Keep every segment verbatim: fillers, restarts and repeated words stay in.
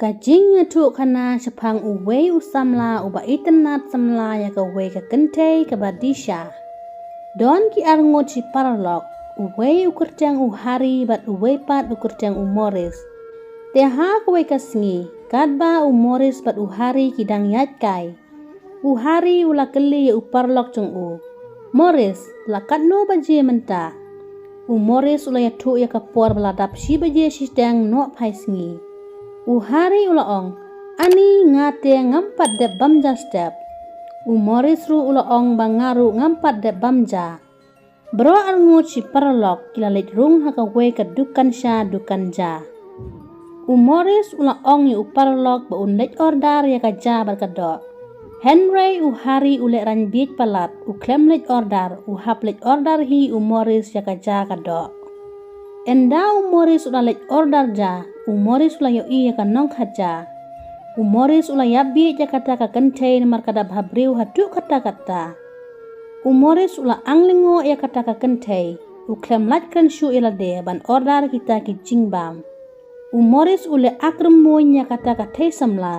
Ka jingïathuhkhana shaphang uwei u samla uba itynnad samla ïa kawei ka kynthei kaba Disha. Don ki arngut shi paralok, uwei u kyrteng u Hari bad uwei pat u kyrteng u Morris. Te ha kawei ka sngi, katba u Morris bad u Hari ki dang ïaid kai, u Hari u la kylli ïa u paralok jong u, "Morris, la katno baje mynta?" U Morris u la ïathuh ïa ka por ba la dap shi baje shiteng noh phai sngi. U Hari u la ong, "Ani nga te ngam pat dep bam ja step." U Morris ruh u la ong ba nga ruh ngam pat dep bam ja. Baroh arngut shi paralok ki la leit rung ha kawei ka dukan sha dukan ja. U Morris u la ong ïa u paralok ba un leit order ïa ka ja bad ka doh. Hynrei u Hari u lehraiñ bieit palat, u khlem leit order, u hap leit order hi u Morris ïa ka ja ka doh. Ynda u Morris u la leit order ja, u Morris u la ïohi ïa ka nongkhat ja. U Morris u la ïap bieit ïa kata ka kynthei namar ka da bhabriew haduh katta katta. U Morris u la ang lyngngoh ïa kata ka kynthei, u khlem lait kren shuh ïa lade ban order kita ki jingbam. U Morris u leh akrem muiñ ïa kata ka thei samla.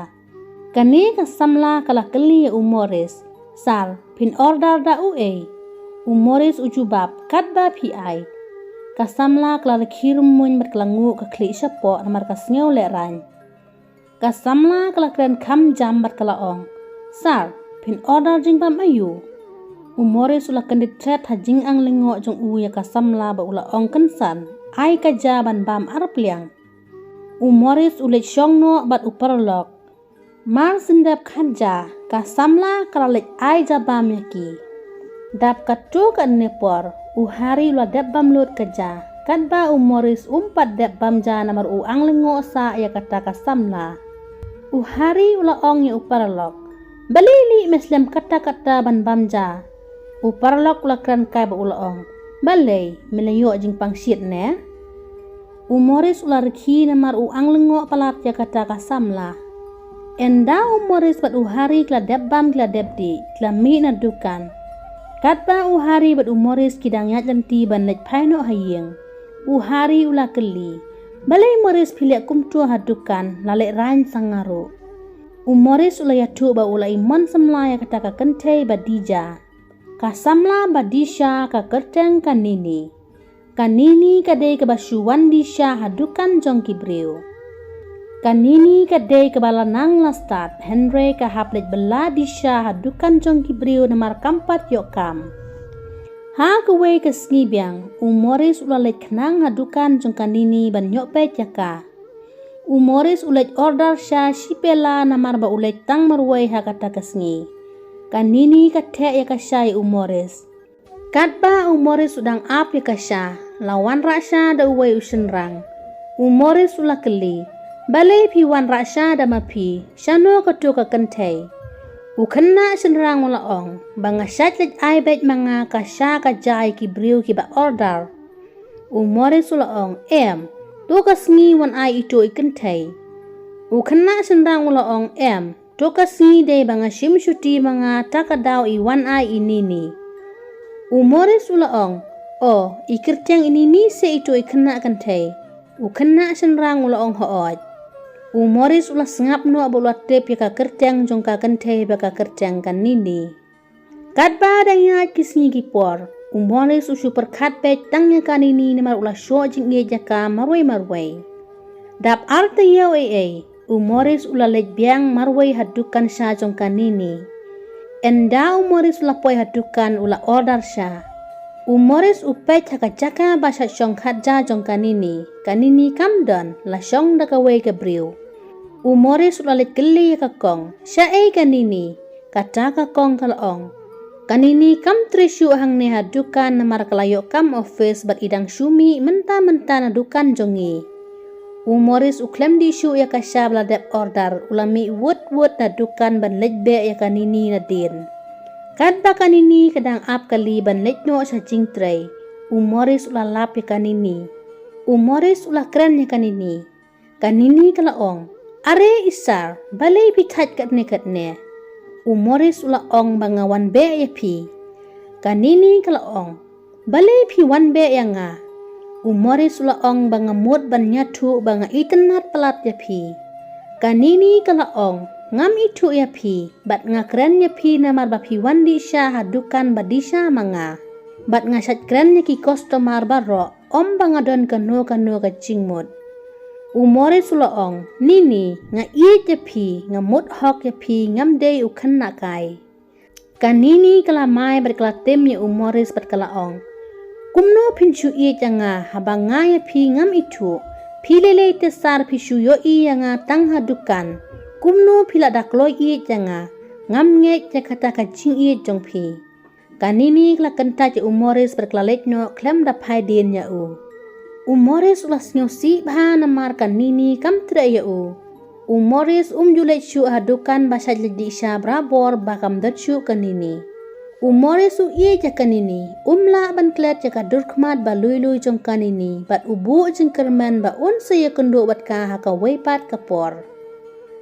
Kane ka samla ka la kylli ïa u Morris, "Sir, phin order da uei?" U Morris u jubab, "Katba phi ai." Ka samla ka la rkhie rymmuiñ bad ka la nguh ka khlieh shapoh namar ka sngew lehraiñ. Ka samla ka la kren kham jam bad ka la ong, "Sir, phin order jingbam aïu?" U Morris u la kyndit thret ha jingang lyngngoh jong u ïa ka samla bad u la ong kynsan, "Ai ka ja ban bam ar pliang." U Morris u leit shong noh bad u paralok. Mar shen dep khat ja, ka samla ka la leit ai ja bam ïa ki. Dap katto katne por, u Hari u la dep bam lut ka ja, katba u Morris um pat dep bam ja namar u ang lyngngoh sah ïa kata ka samla. U Hari u la ong ïa u paralok, "Balei lei me slem katta katta ban bam ja?" U paralok u la kren kai bad u la ong, "Balei, me la ïoh jingpang shit ne?" U Morris u la rkhie namar u ang lyngngoh palat ïa kata ka samla. Ynda u Morris bad u Hari ki la dep bam ki la dep dih, ki la mih na dukan. Katba u Hari bad u Morris ki dang ïaid lynti ban leit phai noh ha ïing, u Hari u la kylli, "Balei Morris phi leh kumto ha dukan, la lehraiñ sa nga ruh?" U Morris u la ïathuh ba u la imon samla ïa kata ka kynthei ba Disha. Ka samla ba Disha ka kyrteng ka Nini. Ka Nini ka dei kaba shu wan Disha ha dukan jong ki briew. Ka Nini ka dei kaba la nang la stad, hynrei ka hap leit bylla Disha ha dukan jong ki briew namar kam pat ïoh kam. Ha kawei ka sngi biang, u Morris u la leit khnang ha dukan jong ka Nini ban ïoh peit ïa ka. U Morris u leit order sha shi pela namar ba u leit tang marwei ha kata ka sngi. Ka Nini ka theh ïa ka sha ïa u Morris. Katba u Morris u dang ap ïa ka sha, la wanrah sha da uwei u shynrang. U Morris u la kylli, "Balei phi wanrah sha da ma phi, shano kato ka kynthei?" U khynnah shynrang u la ong, "Ba nga shait leit ai beit ma nga ka sha ka ja ïa ki briew kiba order." U Morris u la ong, "Em, to ka sngi wan ai ito i kynthei." U khynnah shynrang u la ong, "Em, to ka sngi dei ba nga shim shuti ma nga ta ka daw i wan ai i Nini." U Morris u la ong, "O, i kyrteng i Nini se ito i khynnah kynthei?" U khynnah shynrang u la ong, "Hooid." U Morris u la sngap noh bad u la tip ïa ka kyrteng jong ka kynthei ba ka kyrteng ka Nini. Katba dang ïaid ki sngi ki por, u Morris u shu pyrkhat beit tang ïa ka Nini namar u la shoh jingïeit ïa ka marwei marwei. Dap ar taïew ei ei, u Morris u la leit biang marwei ha dukan sha jong ka Nini. Ynda u Morris u la poi ha dukan u la order sha. U Morris u peit ha ka jaka ba sha shong khat ja jong ka Nini, ka Nini kam don, la shong da kawei ka briew. U Morris u la leit kylli ïa ka kong, "Shaei ka Nini?" Kata ka kong ka la ong, "Ka Nini kam trei shuh hangne ha dukan namar ka la ïoh kam office bad i dang shu mih mynta mynta na dukan jong ngi." U Morris u khlem dih shuh ïa ka sha ba la dep order, u la mih wut wut na dukan ban leit beh ïa ka Nini nadien. Katba ka Nini ka dang ap kali ban leit noh sha jingtrei, u Morris u la lap ïa ka Nini. U Morris u la kren ïa ka Nini. Ka Nini ka la ong, "Are i sir, balei phi thait katne katne?" U Morris u la ong, "Ba nga wan beh ïa phi." Ka Nini ka la ong, "Balei phi wan beh ïa nga?" U Morris u la ong, "Ba nga mut ban ïathuh ba nga itynnad palat ïa phi." Ka Nini ka la ong, ngam ithuh ïa phi, bad nga kren ïa phi namar ba phi wan dih sha ha dukan ba dih sha ma nga. Bad nga shait kren ïa ki customer baroh, ym ba nga don kano kano ka jingmut. U Morris u la ong, Nini, nga ïeit ïa phi, nga mut hok ïa phi, ngam dei u khynnah kai. Ka Nini ka la mai bad ka la tim ïa u Morris bad ka la ong, kumno phin shu ïeit ïa nga haba nga ïa phi ngam ithuh? Phi lei lei te sar phi shu ïohi ïa nga tang ha dukan. Kumno phi la da kloi ïeit ïa nga? Ngam ngeit ïa kata ka jingïeit jong phi. Ka Nini ka la kyntait ïa u Morris bad ka la leit noh khlem da phai dien ïa u. U Morris u la sngewsih bha namar ka Nini kam treh ïa u. U Morris um ju leit shuh ha dukan ba shait leit dih sha barabor ba kam don shuh ka Nini. U Morris u ïeit ïa ka Nini, um lah ban klet ïa ka dur khmat ba lui lui jong ka Nini, bad u buh jingkyrmen ba un sa ïakynduh bad ka ha kawei pat ka por.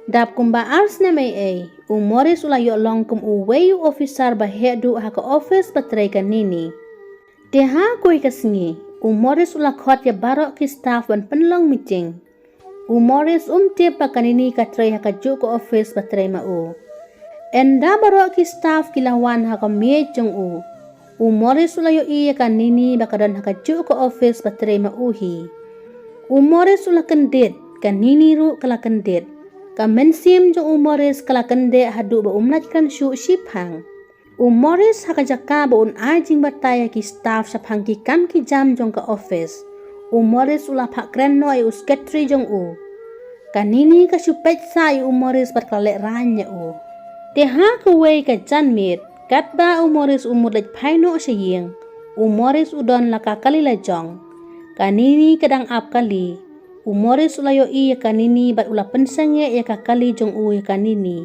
Dap kumba ar snem ei ei, u Morris u la ïoh long kum uwei u officer ba heh duh ha ka office ba trei ka Nini. Te ha kawei ka sngi, u Morris u la khot ïa baroh ki staff ban pynlong meeting. U Morris um tip ba ka Nini ka trei ha kajuh ka office ba trei ma u. Ynda baroh ki staff ki la wan ha ka miej jong u, u Morris u la ïohi ïa ka Nini ba ka don ha kajuh ka office ba trei ma u hi. U Morris u la kyndit, ka Nini ruh ka la kyndit. Ka mynsiem jong u Morris ka la kyndit haduh ba um lah kren shuh shiphang. U Morris ha ka jaka ba un ai jingbatai ïa ki staff shaphang ki kam ki jam jong ka office, u Morris u la phah kren noh ïa u secretary jong u. Ka Nini ka shu peit sah ïa u Morris bad ka la lehraiñ ïa u. Te ha kawei ka janmiet, katba u Morris u mut leit phai noh sha ïing, u Morris u don la ka kali la jong. Ka Nini ka dang ap kali. U Morris u la ïohi ïa ka Nini bad u la pynsangeh ïa ka kali jong u ïa ka Nini.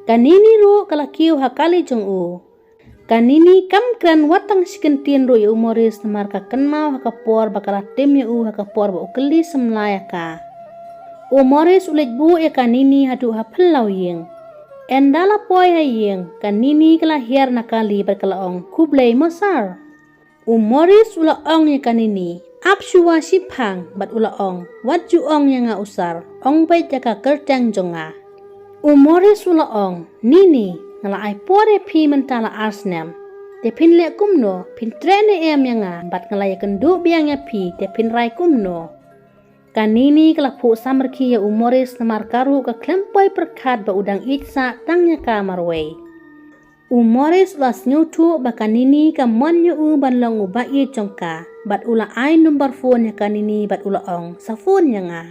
Ka Nini ruh ka la kiew ha kali jong u. Ka Nini kam kren wat tang shi kyntien ruh ïa u Morris namar ka kynmaw ha ka por ba ka la tim ïa u ha ka por ba u kylli samla ïa ka. U Morris u leit buh ïa ka Nini haduh ha phyllaw ïing. Ynda la poi ha ïing, ka Nini ka la hiar na kali bad ka la ong, khublei mo sir. U Morris u la ong ïa ka Nini, ap shuwa shiphang, bad u la ong, wat ju ong ïa nga u sir, ong beit ïa ka kyrteng jong nga. U Morris u la ong, Nini, nga la ai por ïa phi mynta la ar snem. Te phin leh kumno, phin treh ne em ïa nga, bad nga la ïakynduh biang ïa phi, te phin rai kumno? Ka Nini ka la phuh samrkhie ïa u Morris namar ka ruh ka khlem poi pyrkhat ba u dang ïeit sah tang ïa ka marwei. U Morris u la sngewthuh ba ka Nini ka mon ïa u ban long u ba ïeit jong ka, bad u la ai number phone ïa ka Nini bad u la ong, sa phone ïa nga.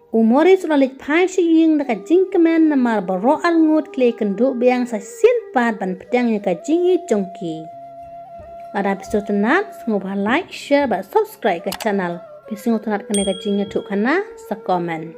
U Morris u la leit phai sha ïing da ka jingkmen namar baroh arngut ki la ïakynduh biang sa shisien pat ban pdiang ïa ka jingïeit jong ki. Lada phi sngewtynnat, sngewbha like, share bad subscribe ka channel. Phi sngewtynnat kane ka jingïathuhkhana, sa comment.